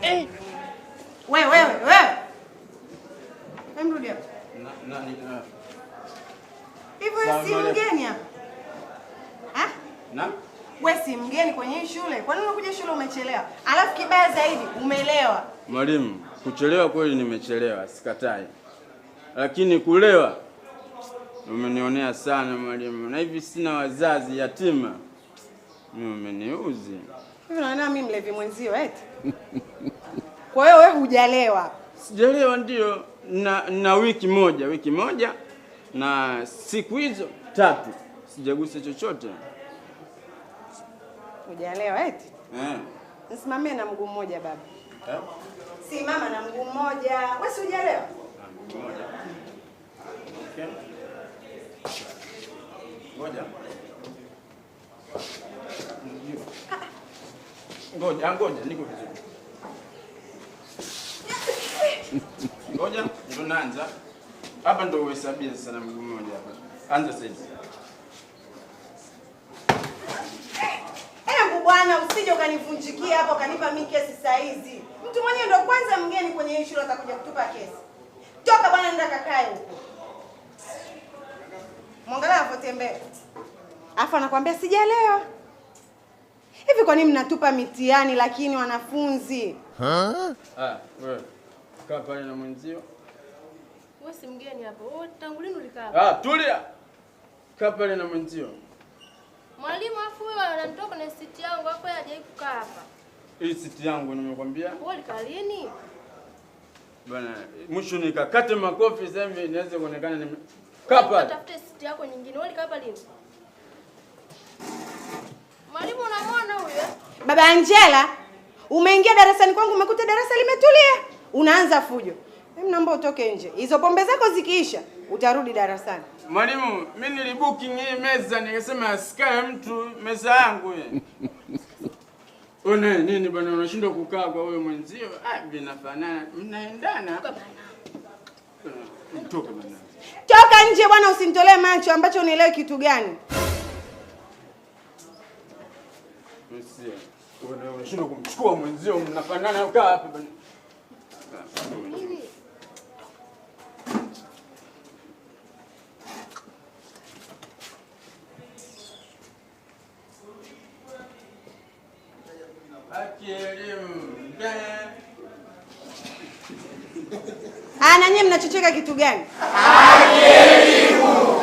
Eh. Wewe wewe wewe. Hem, rudi hapa. Na nani? Hivyo wewe si mgeni hapa? Ha? Na? Wewe si mgeni kwenye hii shule. Kwa nini unakuja shule umechelewa? Alafu kibaya zaidi umelewa. Mwalimu, kuchelewa kweli nimechelewa, sikatai. Lakini kulewa umenionea sana mwalimu. Na hivi sina wazazi, yatima. Mimi umeniuzi. Hivi unaona mimi mlevi mwenzio eti? Kwa hiyo wewe hujalewa. Sijalewa ndio, na wiki moja na siku hizo 3 sijagusa chochote. Hujalewa eti? Eh. Nisimamie na mguu mmoja baba. Eh? Simama na mguu mmoja. Wewe si hujalewa? Mguu mmoja. Okay. Ngoja. Ngoja, ngoja, niko vizuri. Ngoja, ndo naanza. Hapa ndo uhesabia sasa na mguu mmoja hapa. Anza sasa. Hebu bwana usije ukanivunjikia hapo ukanipa mimi kesi saa hizi. Mtu mwenyewe ndo kwanza mgeni kwenye hii shule atakuja kutupa kesi. Toka bwana, nenda kakae huko. Mwangalia anapotembea. Alafu anakuambia sijalewa. Hivi kwa nini mnatupa mitihani lakini wanafunzi? Ha? Ah, wewe. Kaa pale na mwenzio. Wewe si mgeni hapo. Wewe tangu lini ulikaa hapa? Ah, tulia. Kaa pale na mwenzio. Mwalimu, afu wewe ananitoka na siti yangu hapo, yeye hajawahi kukaa hapa. Hii siti yangu nimekwambia. Wewe ulikaa lini? Bwana, mwisho nikakate makofi sasa hivi niweze kuonekana nime kaa pale. Tafute siti yako nyingine. Wewe ulikaa hapa lini? Mwalimu, unamwona huyo? Baba Angela, umeingia darasani kwangu umekuta darasa limetulia. Unaanza fujo. Mimi naomba utoke nje. Hizo pombe zako zikiisha, utarudi darasani. Mwalimu, mimi nilibooking hii meza nikasema asikae mtu meza yangu hii. One nini bwana unashindwa kukaa kwa huyo mwenzio? Ah, vinafanana. Mnaendana. Toka bwana. Toka nje bwana, usinitolee macho ambacho unielewe kitu gani. Msio. Wewe unashindwa kumchukua mwenzio, mnafanana, kaa hapa bwana. Ah, na nyinyi mnachocheka kitu gani? Haki elimu.